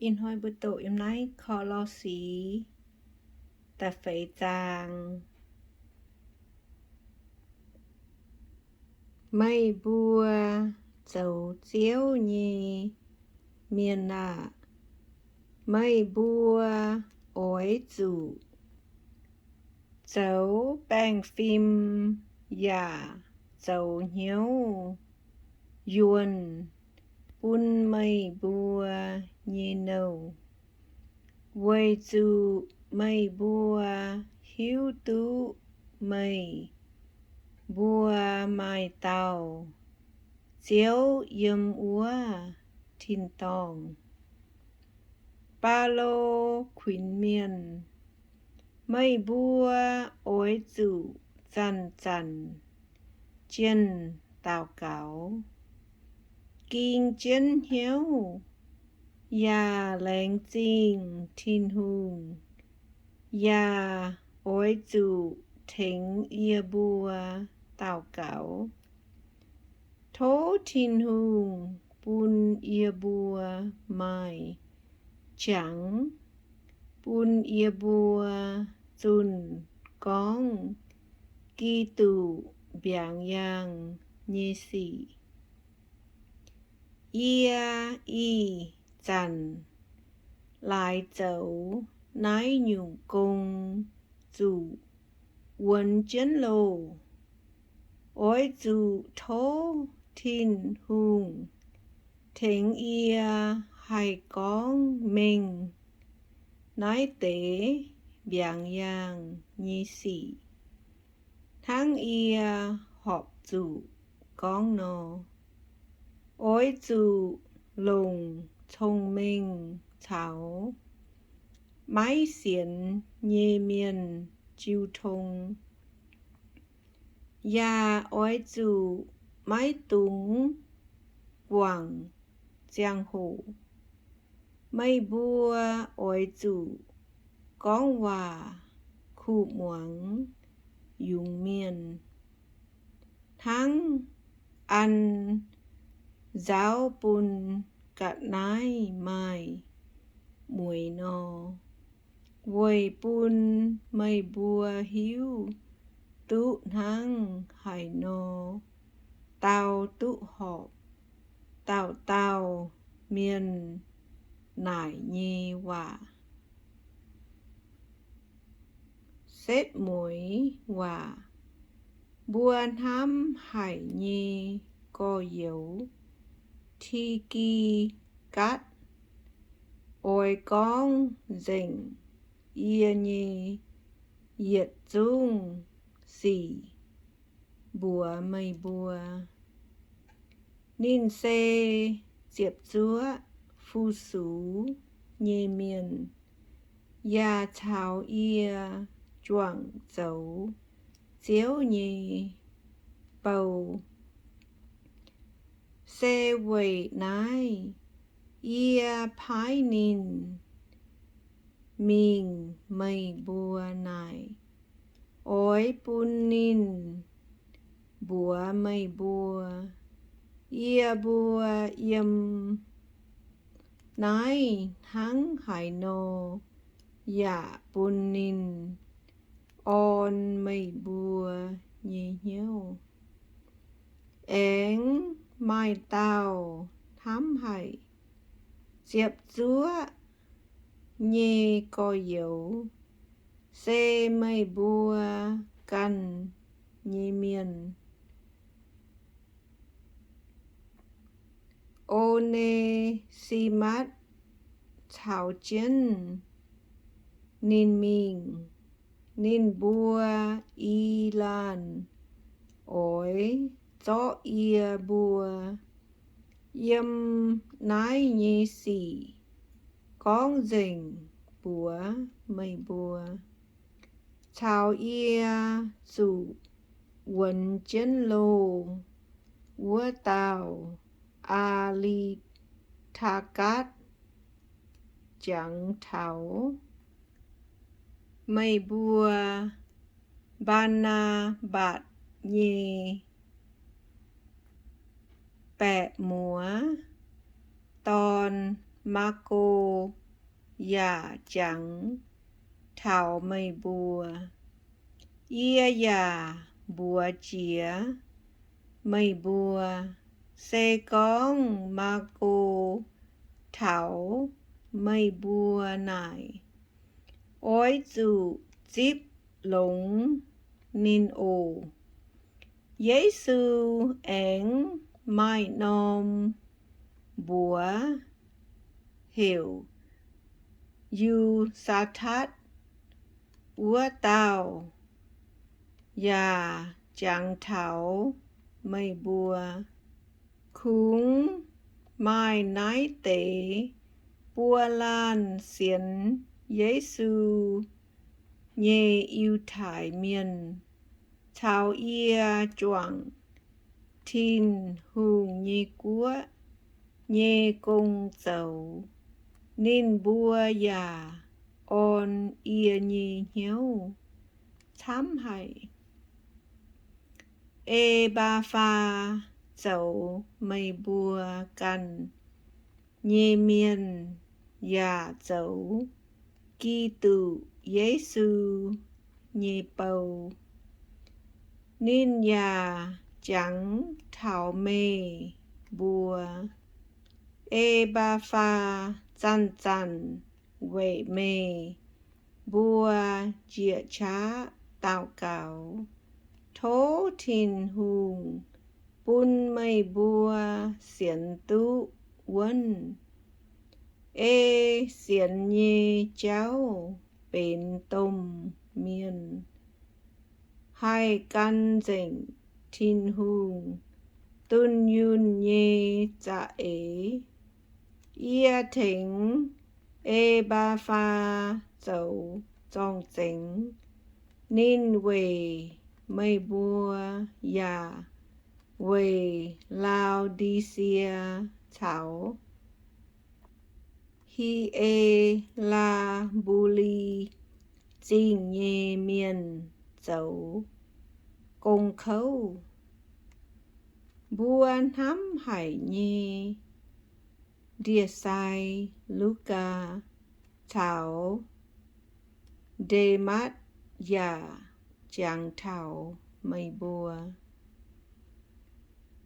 Ih hnoi mbuo doqc yiem naaiv Ko^lo^si da'feix zaang. Meih mbuo zoux Ziouv nyei mienh aah! Meih mbuo oix zuqc zoux baengh fim yaac zoux hnyouv yuonh bun meih mbuo nyei nouh, weic zuqc meih mbuo hiuv duqv meih mbuo maaih dauh Ziouv yiem wuov tin-dorngh. Baulo kuinx mienh, Meih mbuo oix zuqc zanc-zanc jienh daux gaux, ging jienv hnyouv, yaac laengz zingh Tin-Hungh. Yaac oix zuqc tengx yie mbuo daux gaux, tov Tin-Hungh bun yie mbuo maaih jangx, bun yie mbuo zunh gorngv Giduc mbiaangx yaangh nyei sic. Yie ih zanc laaix zoux naaiv nyungc gong zuqc wuonx jienv loh! Oix zuqc tov Tin-Hungh tengx yie haih gorngv mengh naaiv deix mbiaangx yaangh nyei sic, hnangv yie horpc zuqc gorngv nor. Oix zuqc longc cong-mengh caux maiv sienx nyei mienh jiu tong, yaac oix zuqc maiv dungx guangc ziangh hoc. Meih mbuo oix zuqc gorngv waac kuh muangx yungz mienh, hnangv an nzaaux bun ga'naaiv maaih mueix nor, weic bun meih mbuo hiuv duqv hnangv haaix nor dau duqv horpc dauh dauh mienh naaic nyei waac. Setv mueiz waac. Mbuo hnamv haic nyei gorx-youz, Ti^gi^gatv, oix gorngv nzengc yie nyei yietc zungv sic mbuox meih mbuo. Ninh se ziepc zuoqv fu-sux nyei mienh, yaac caux yie juangc zoux Ziouv nyei bou. Se weic naaiv yie paaiv ninh mingh meih mbuo naaic, oix bun ninh mbuox meih mbuo, yie mbuo yiem naaiv hnangv haaix nor yaac bun ninh orn meih mbuo nyei hnyouv. Aengx maaih dauh hnamv haic, ziepc zuoqv nyei gorx-youz se meih mbuo ganh nyei mienh. O^ne^si^matv caux jienv ninh mingh. Ninh mbuo i laanh oix zorqv yie mbuo yiem naaiv nyei sic gorngv nzengc mbuox meih mbuo, caux yie zuqc wuonx jienv loh wuov dauh A^li^taa^gatv jangx taux meih mbuo Mbaa^naa^mbatc nyei baeqc muoz dorn Maako yaac jangx taux meih mbuo. Yie yaac mbuox jiex meih mbuo, se gorngv Maako taux meih mbuo naaic, oix zuqc zipv longx ninh oc. Yesu aengx maaih norm mbuox heuc Yu^saa^tatv wuov dauh yaac jangx taux meih mbuo. Kungx maaih naaiv deix buo laanh sienx Yesu nyei Yiutai Mienh caux yie juangc Tin-Hungh nyei guoqv nyei gong zoux. Ninh mbuo yaac orn yie nyei hnyouv camv haic. E^mbaa^faa zoux meih mbuo ganh nyei mienh yaac zoux Giduc Yesu nyei bou. Ninh yaac jangx taux meih mbuo. E^mbaa^faa zanc-zanc weic meih mbuo njiec qaqv daux gaux, tov Tin-Hungh bun meih mbuo sienx duqv wuonv. Ei sienx nyei jauv benx domh mienh, haih gan nzengc Tin-Hungh dunh yunh nyei za'eix. Yie tengx E^mbaa^faa zoux zorng-zengx. Ninh weic meih mbuo yaac weic Lau^ndi^sie caux Hi^e^laa^mbu^li Zingh nyei mienh zoux gong kouv. Mbuo hnamv haic nyei ndie-sai Lugaa caux Ndematv yaac jangx taux meih mbuo.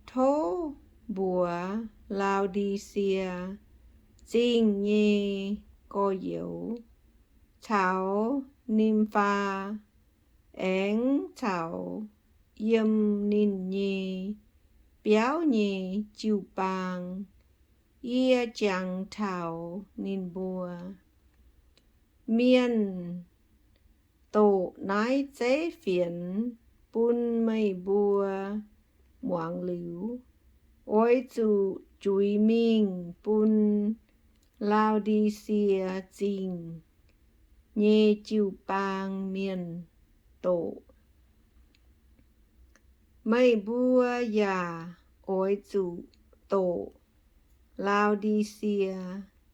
Tov mbuox Lau^ndi^sie Zingh nyei gorx-youz caux Nimfaa, aengx caux yiem ninh nyei biauv nyei jiu-baang. Yie jangx taux ninh mbuo. Mienh doqc naaiv zeiv fienx bun meih mbuo muangx liuz, oix zuqc juix mingh bun Lau^ndi^sie Zingh nyei jiu-baang mienh doqc. Meih mbuo yaac oix zuqc doqc Lau^ndi^sie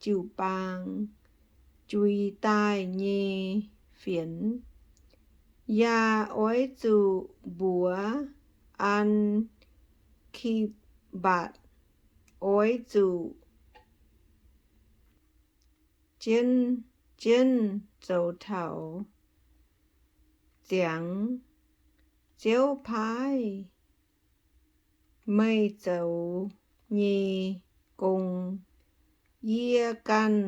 jiu-baang juix daaih nyei fienx. Yaac oix zuqc mbuox An^ki^mbatc oix zuqc jienv jienv zoux taux ziangx Ziouv paaiv meih zoux nyei gong. Yie ganh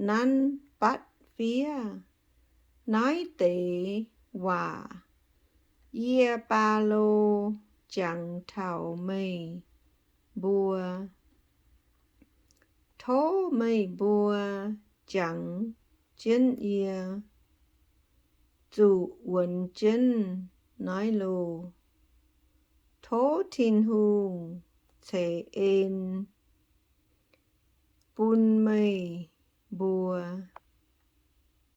nanv batv fiev naaiv deix waac. Yie, Baulo, jangx taux meih mbuo. Tov meih mbuo jangx jienv yie zuqc wuonx jienv naaiv loh. Tov Tin-Hungh ceix en bun meih mbuo.